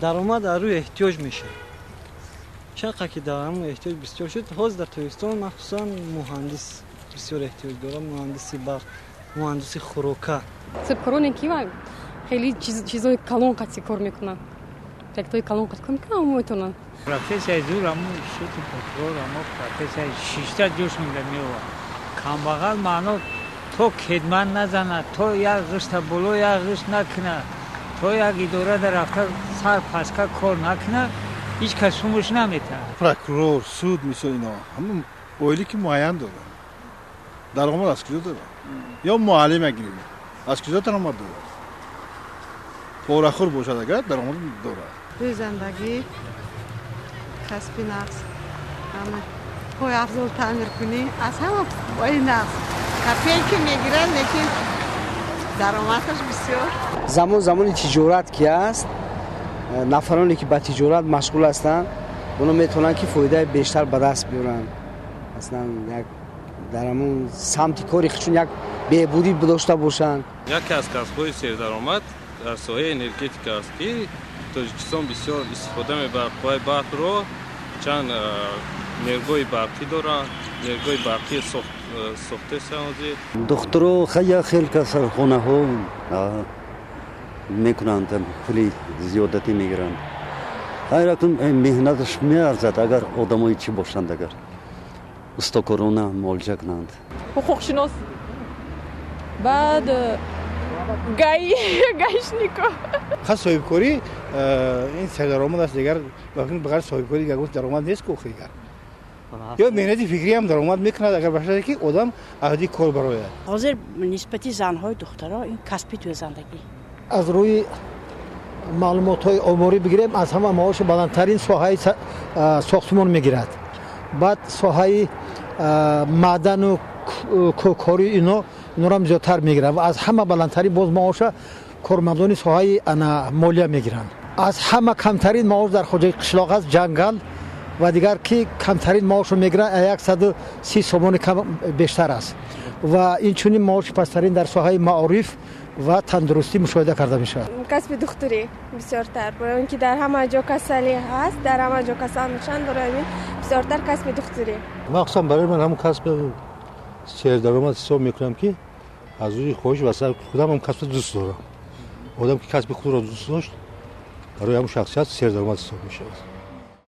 Даромад аз рӯи эҳтиёҷ мешавад. Чаққа ки дар ҳамон эҳтиёҷ бисёр шуд, ҳозир дар Тоҷикистон махсусан муҳандис бисёр эҳтиёҷ дорад, муҳандиси барқ, муҳандиси хӯрока. Соҳибкороне ки хеле чизои калон қатъи кор мекунанд, проектҳои калон қатъи кор мекунанд, метавонанд. Профессияи зур ҳамун суди прокурор, ҳамо профессияи шишта ҷӯшонда меовад. Камбағал маъно то кедман назанад, то як ғишта боло як ғишт накунад, то як идорада рафта сар паска кор накунад, ҳеҷ кас сумуш наметавад. Прокурор, суд, мисол, ино ҳамун оиле ки муайян дорад, даромад аз куҷо дорад? Ё муаллима гирем, аз куҷо даромад дорад? Порахӯр бошад, агар даромад дорад. Дӯзандагӣ касби нағз, ҳама пойафзол таъмиркунӣ аз ҳама ои нағз. Копейки мегиранд, лекин даромадаш бисёр. Замон замони тиҷорат ки аст, нафароне ки ба тиҷорат машғул ҳастанд, оно метавонанд ки фоидаи бештар ба даст биёранд. Масалан, як дар ҳамон самти кори чун як беҳбудӣ дошта бошанд. Яке аз касбҳои сердаромад дар соҳаи энергетика аст, ки Тоҷикистон бисёр истифода мебарад қувваи барқро. Чанд нергоҳи барқӣ доранд, нергоҳи барқӣ сохтаистанд ҳозир. Духтуро як хел касалхонаҳо мекунанд, пули зиёдатӣ мегиранд. Хайр, акун меҳнаташ меарзад, агар одамои чӣ бошанд, агар устокорона муолиҷа кунанд. Ҳуқуқшинос, баъд ГАИ, гаишнико. Ха, соҳибкорӣ ин сердаромад аст. Дигар ба ғайр соҳибкорӣ ягон даромад нест ку дигар. Ё меҳнати фикрӣ ҳам даромад мекунад, агар бошад ки одам аҳди кор барояд. Ҳозир нисбати занҳои духтаро ин касби дӯзандагӣ. Аз рӯи маълумотҳои оморӣ бигирем, аз ҳама маоши баландтарин соҳаи сохтмон мегирад, баъд соҳаи маъдану кӯкорӣ, ино инорам зиёдтар мегиранд ва аз ҳама баландтарин боз маоша кормандони соҳаи ана молия мегиранд. Аз ҳама камтарин маош дар хоҷагии қишлоқ аст, ҷангал ва дигар, ки камтарин маошро мегиранд, 130 сомони кам бештар аст. Ва инчунин маоши пасттарин дар соҳаи маориф ва тандурустӣ мушоҳида карда мешавад. Касби духтурӣ бисёртар, барои он ки дар ҳама ҷо касалӣ ҳаст, дар ҳама ҷо касал мешаванд, барои ҳамин бисёртар касби духтурӣ. Махсусан барои ман ҳамун касби сердаромад ҳисоб мекунам, ки аз рӯи хоҳиш ва худам ҳам касбро дӯст дорам. Одам ки касби худро дӯст дошт, барои ҳамун шахсият сердаромад ҳисоб мешавад.